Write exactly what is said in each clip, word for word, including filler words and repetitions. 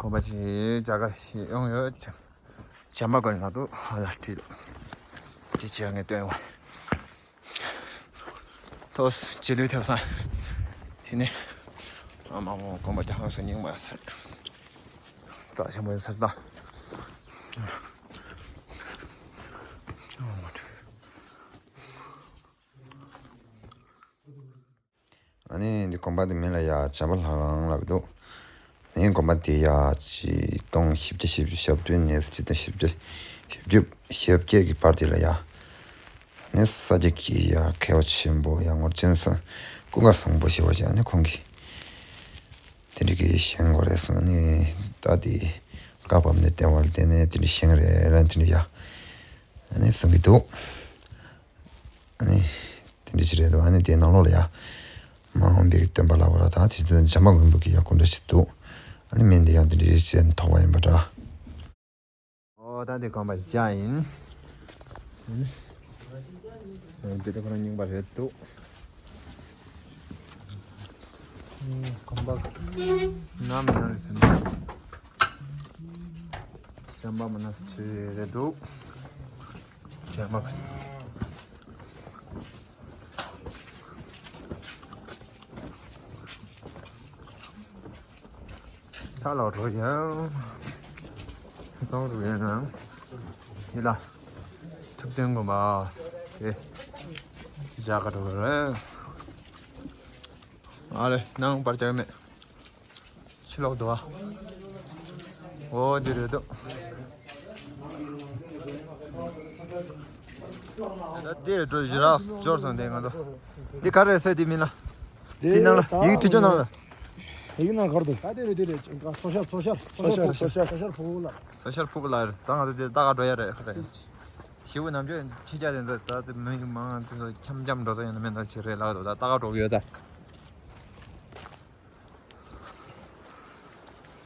གོམ་པ་ཅིག་རྒྱ་གར་ཡོང་ཡོད། བྱམས་པ་ཀུན་ལ་དུ་ཧ་ལ་བྲིས་འདུག་ཅི་བྱེད་ངས་སྟོན་བ། ཐོས་རྗེས་ལུས་ཐེབས་སང་། དེ་ནས་ཨ་མ་མོ་གོམ་པ་རྒྱ་ཧང་སོ་རྙིང་མ་ཟེར། རྩ་ཆེན་པོ་ཡིན་ཟེར་ད། ཨ་ནི་འདི་གོམ་པ་འདི་མིང་ལ་ཡ་བྱམས་པ་ལྷ་ཁང་ལབ་འདུག་ཨ་ནི་གོམ་པ་འདི་ཡ་ཆིག་སྟོང་བཞི་བརྒྱ་བཞི་བཅུ་ཞེ་བདུན་ནས་ཆིག་སྟོང་བཞི་བརྒྱ་བཞི་བཅུ་ཞེ་བརྒྱད་ཀྱི་བར་དེ་ལ་ཡ། ཨ་ནི་ས་སྐྱ་གི་ཡ་མཁས་པ་ཆེན་པོ་ཡ་ངོར་ཅན་སོང་ཀུན་དགའ་བཟང་པོ་ཞེས་པ་ཞིག་ཨ་ནི་ཁོང་གིས་དེ་འདྲ་གི་བཞེངས་དགོས་རེད་གསུངས། ཨ་ནི་ད་དེ་བཀའ་བབས་ནས་བསྟན་པ་ལ་བརྟེན་ནས་དེ་འདྲ་བཞེངས་རེད་ར་དེ་འདྲ་ཡ་ཨ་ནི་གསུང་གི་འདུག་ཨ་ནི་དེ་འདྲ་ཅིག་རེད་འདུག་ཨ་ནི་དེའི་ནང་ལོགས་ལ་ཡ་མ་འོངས་པའི་སྟོན་པ་ལ་བ་ར་དང་དེ་ཚོ་བྱམས་པ་མགོན་པོ་གི་ཡ་སྐུ་འདྲ་ཅིག་འདུག་ཨ་ནི་མིང་འདི་ཡང་དེ་འདྲ་ཅིག་ཐོགས་པ་ཡིན་པ་འདྲ། ཨོ་ད་འདི་གོམ་པ་བརྒྱ་ཡིན། འདི་ད་ཁོ་རང་རྙིང་པ་རེད་འདུག་གོམ་པ་ནམ་ཡང་རེད་ཟེར་ན། བྱམས་པ་མ་ན་ཆེ་རེད་འདུག་བྱམས་པ། ད་ལོག་འགྲོ་ཡང་། གཏོང་རུ་ཡང་ན། ཡིན་ལ། ཐུབ་བསྟན་དགོན་པ། དེ། རྒྱ་གར་འགྲོ་རེད། ཨ་རེ་ནང་པར་བཅར་མེད། ཕྱི་ལོག་འདུག་ཨ། འོ་འདི་རེད་འདུག་ད་འདིར་འགྲོ་ཞི་རག་འབྱོར་སོང་དེ་ང་ཚོ། འདི་ག་རེ་ཟེར་འདི་མིན་ལ། འདི་ནང་ལ་ཡིག་དྲི་ཆོ་ནང་ལ། ཡིག་ནང་གར་འདུག་ད་འདི་རེད་འདི་རེད་ཚོ་ཤར་ཚོ་ཤར་ཚོ་ཤར་ཚོ་ཤར་ཕུག་ལ། ཚོ་ཤར་ཕུག་ལ་རེད། ད་ང་ཚོ་འདི་ལྟ་ག་འགྲོ་ཡ་རེད་ཁ་རེད། ཞི་བོ་ནམ་རྒྱུན་ཕྱི་རྒྱལ་དེ་ཚོ་ད་དེ་མི་མང་དེ་ཚོ་འཁྱམ་འཁྱམ་འགྲོ་ས་ཡོད་ན་མེད་ན་ཅི་རེད་ལགས་འདུག་ད་ལྟ་ག་འགྲོ་གི་ཡོད་ད།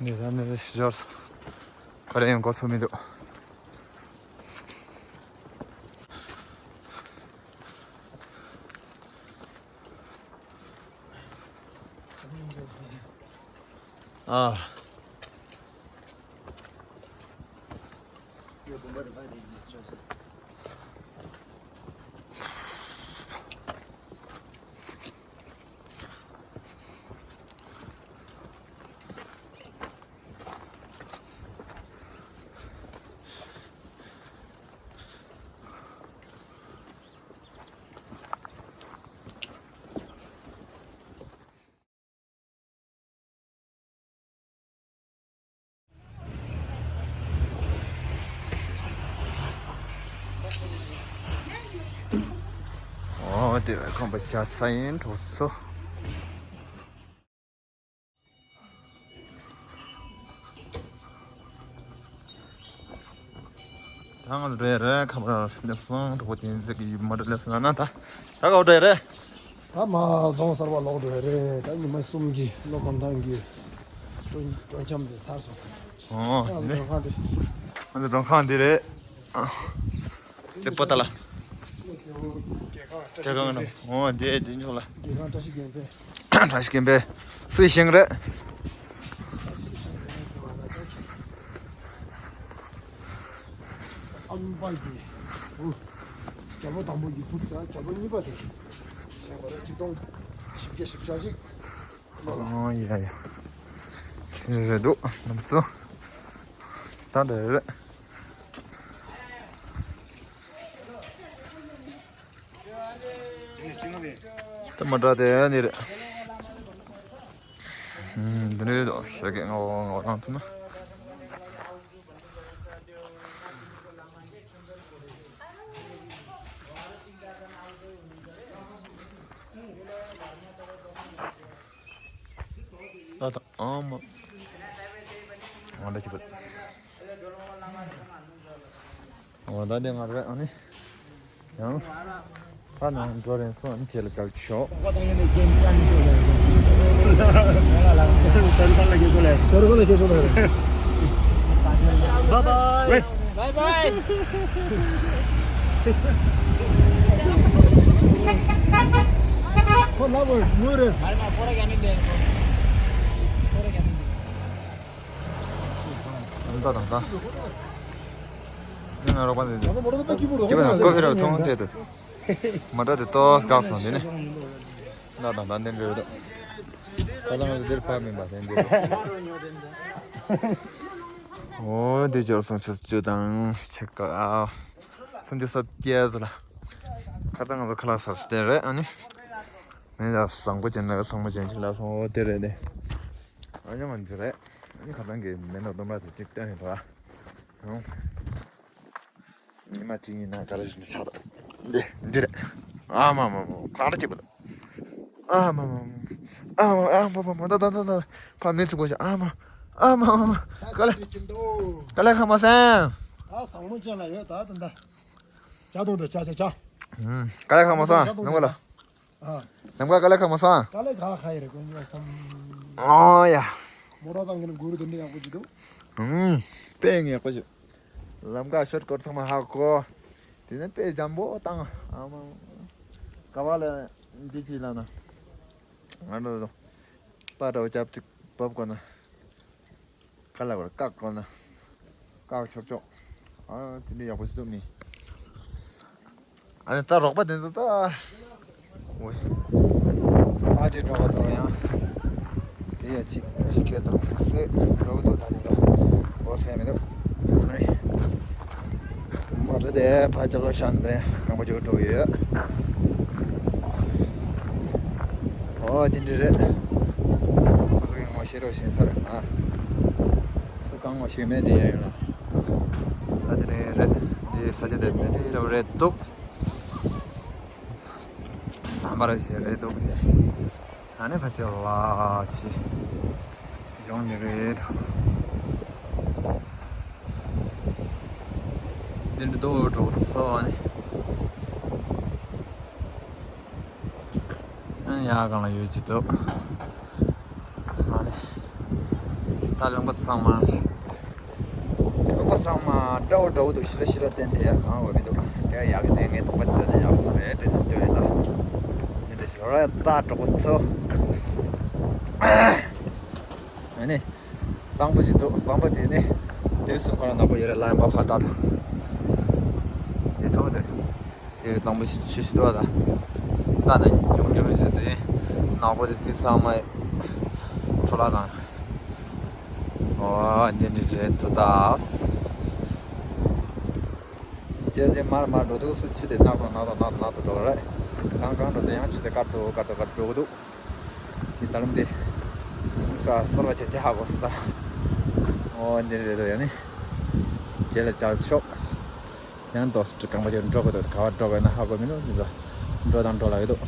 ནས་ད་ནས་ཞོར་ག་རེ་ཡང་གོ་ཚོད་མི་འདུག་ཨ། ཨོ་དེ་བས་ཁོམ་པ་རྒྱག་ས་ཡིན་གྲོགས་ཚོ། ད་ང་ཚོ་འགྲོ་ཡ་རེད། ཁ་པར་སླེབས་སོང་། གྲོགས་པོ་བསྟན་འཛིན་གྱི་ཡུལ་མ་འགྲོ་སླེབས་སོང་ན་ད། ད་ག་འགྲོ་ཡ་རེད། ད་མ་རྫོང་གསར་པ་ལོག་འགྲོ་ཡ་རེད། ད་ཉི་མ་གསུམ་གྱི་བློ་གང་ཐང་གི་སྤྲོ་སྤྲོ་འཆམ་དེ་ཚར་སོང་། ཨོ་ད་ང་ཚོ་ནི་མགྲོན་ཁང་དེ། ང་ཚོ་མགྲོན་ཁང་འདི་རེད། ཨ། དེ་པོ་ཏ་ལ། རྒྱལ་ཁང་བཀྲ་ཤིས་རྒྱལ་མཚན། ཨོ་འདི་འདི་འཇོག་ལ། རྒྱལ་ཁང་བཀྲ་ཤིས་རྒྱལ་མཚན། བཀྲ་ཤིས་རྒྱལ་མཚན། སུའི་ཞིང་རེད། ཨམ་པ་གི། རྒྱལ་པོ་དང་པོ་ཡི་ཐུག་ཙང་རྒྱལ་པོ་གཉིས་པ་དེ། ཞེས་པ་རེད། ཆིག་སྟོང་བཞི་བརྒྱ་བཞི་བཅུ་ཞིག་ཨོ་ཡ་ཡ། དེ་རེད་འདུག་ནམ་སུ། ད་འདྲ་རེད། ད་མ་འདྲ་དེ་ནི་རེད། ཨུམ། འདི་ནི་རེད་འདུག་ཞེ་གི་ངོ་ངོ་རང་ཐུག་ན། ད་ད་ཨ་མ། ང་འདྲ་ཅི་པ། ཨོ་ད་དེ་ང་རེད། ཨ་ནི་ཡང་ཕ་ནང་འགྲོ་རན་སོང་། ཨ་ནི་ཁྱེད་ལ་ཅག་ཆོག་ཤར་ཁ་ལ་རྒྱལ་ཤོག་ལས། ཤར་ཁ་ལ་རྒྱལ་ཤོག་ལས། Bye bye. Bye bye. ཁོ་ལ་བོ་ངོ་རེད། ད་དང་ད། ནི་ང་རོགས་པ་འདི་འདི། ཅི་བ་དང་ཀོ་ཧྥི་ར་ཚོང་ཐད་དུ། མ་འདྲ་དེ་ཏོག་དགའ་སོང་འདི་ནི། ད་དང་ད་འདི་འདྲ་ཡོད་དོ། ད་དང་ང་ཚོ་འདིར་ཕར་མིན་པ་དེ་འདི། འོ་འདི་འབྱོར་སོང་ཆུ་ཚོད་བཅུ་དང་ཕྱེད་ཀ་ཨ། སུམ་ཅུ་སོ་བརྒྱད་ཙམ་ལ། ཁ་སང་ང་ཚོ་ཁ་ལག་ཟ་ས་དེ་རེད་ཨ་ནི། མི་ལ་བཟང་པོ་ཅན་ལ་བཟང་པོ་ཅན་ཅིག་ལ་སོང་འོ་དེ་རེད་དེ། ཨ་ཉོ་མ་འདི་རེད། ཨ་ནི་ཁ་སང་གི་མེ་ནོར་ལྡུམ་ར་དེ་གཅིག་སྟོན་ཡོད་ར། ཨང་། ཉི་མ་གཅིག་ཡིན་ན་ག་རེ་བཞིན་དུ་ཆགས་འདུག་འདི་འདི་རེད། ཨ་མ་མ་མ་ཁ་ར་གཅིག་པ་འདུག་ཨ་མ་མ་མ། ཨ་མ་མ་ཨ་མ་མ་མ་ད་ད་ད་ད། ཕ་མེས་ཚུགས་པ་ཤ་ཨ་མ། ཨ་མ་མ་མ། ད་ག་ལེ། ཅི་འདུག་ག་ལེ་ཁ་མ་སང་། ད་བཟང་མོ་ཅན་ལ་ཡོད་ད་ད་ད། ཇ་དང་དང་ཇ་ཇ་ཇ། ཨུམ། ག་ལེ་ཁ་མ་སང་ཇ་དང་ནང་ག་ལ། དང་ཇ། ཨ། ལམ་ཀ་ག་ལེ་ཁ་མ་སང་། ག་ལེ་ག་ཁ་ཡི་རེད་ཀོ་ཉོ་སམ། ཨོ་ཡ། མོ་ར་དང་གི་ནི་གུ་རུ་དེ་འདྲ་ཡག་པོ་ཅིག་འདུག་ཨུམ། དཔེ་ཡག་པོ་ཅིག་ལམ་ཀ་ཤོར་སྐོར་ཚང་མ་ཧ་གོ། དེ་ནས་དཔེ་འཇམ་པོ་བཏང་། ཨ་མ། ག་བ་ལ་འདི་ཅི་ལ་ན། ང་ཚོ་པ་འདྲ་བོ་རྒྱབ་ཅིག་བབ་དགོས་ན། ཁ་ལག་བར་བཀག་དགོས་ན། བཀག་ཆོག་ཆོག་ཨ་དེ་འདྲ་ཡག་པོ་ཞིག་འདུག་མི། ཨ་ནི་ད་རོགས་པ་དེ་ཚོ་ད། ཨོའི། ད་ཅི་འགྲོ་བ་དང་ཡང་། དེ་ཡ་ཅིག་ཅིག་ཁྱེད་དང་སེ་འགྲོ་གི་འདུག་ད་དེ་ཚོ། འོ་སེ་མི་འདུག་ཨ་ནི། མ་རེད་དེ་ཕ་ཅག་ལོ་ཤང་དེ་རྐང་པ་ཅིག་འགྲོ་གི་ཡོད། ཨོ་དེ་འདྲ་རེད། ཁོ་ཚོ་གི་ངོ་ཤེས་རོགས་ཞིག་ས་རེད་ཨ། སུ་གང་ངོ་ཤེས་མེད་དེ་ཡ་ཡིན་ལ། ད་དེ་རེད་རེད། དེ་ས་ཆ་དེ་དེ་འདྲ་རེད་འདུག་བསམ་པར་ཞིག་རེད་འདུག་སྟེ། ཨ་ནི་ཕ་ཅོ་ལ་ཅི་སྦྱོང་ནི་རེད། འདི་འདྲ་འདུག་འགྲོ་སོང་ཨ་ནི། ཨ་ནི་ཡ་གང་ལ་ཡོད་ཅི་འདུག་ཨ་ནི། ད་ལུང་པ་ཚང་མ། ལུང་པ་ཚང་མ་འདྲ་བོ་འདྲ་བོ་འདུག་ཤི་ར་ཤི་ར་བསྟན་དེ་ཡ་གང་འོས་མི་འདུག་དེ་ཡག་གི་དེ་ངའི་དོགས་པ་དེ་ལྟོས་ནས་ཡག་ས་རེད་དྲན་ནས་ལྟོས་ཡིན་ལ། མི་འདི་ཤི་ར་ཡ་ད་གྲོགས་པོ་ཚོ། ཨ་ནི། གཙང་པོ་ཞིག་འདུག་གཙང་པོ་དེ་ནི། དུས་སུ་ཁོ་རང་ནག་པོ་ཡོད་རེད་ལ་ཡང་མ་ཕར་ལྟ་དང་། དེ་ཐོག་དེ། དེ་གཙང་པོ་ཞིག་ཆེ་ཞིག་འདུག་ད། ལྟ་ན་ཉུང་ཉུང་ཞིག་དེ། ནག་པོ་དེ་དེ་ཚང་མ། འཕྲོ་བརླག་དང་། ཨོ་འདི་འདྲ་རེད་འདུག་ད། དེ་དེ་མར་མར་འགྲོ་དུས་སུ་ཆུ་དེ་ནག་དང་ནག་དང་ནག་དང་ནག་ཏུ་འགྲོ་གི་རེད། གང་གང་འགྲོ་དུས་ཡང་ཆུ་དེ་དཀར་དུ་དཀར་དུ་དཀར་དུ་འགྲོ་གི་འདུག་དེ་ད་ལམ་དེ། ས་སོར་བ་བྱས་དེ་ཧ་གོ་སོང་ད། ཨོ་འདི་རེད་འདུག་ཡ་ནི། རྗེས་ལ་བྱ་ཆོག་ཡང་དོ་སུ་གང་པ་དེ་འགྲོ་གི་འདུག་ག་བ་འགྲོ་གི་ན་ཧ་གོ་མི་འདུག་འདི་ཚོ། འགྲོ་དང་འགྲོ་ལ་གི་འདུག་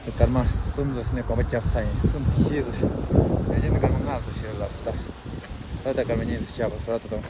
དེ་སྐར་མ་གསུམ་ཙམ་ནས་གོམ་པ་བརྒྱབ་ཚར་ཡིན་གསུམ་བཞི་ཙམ། ཡང་ཅིན་ནི་སྐར་མ་ལྔ་ཙམ་བཞི་ལ་སུ་ད། ད་ལྟ་སྐར་མ་གཉིས་ཙམ་བྱས་པ་སུ་ད་ད་དང་།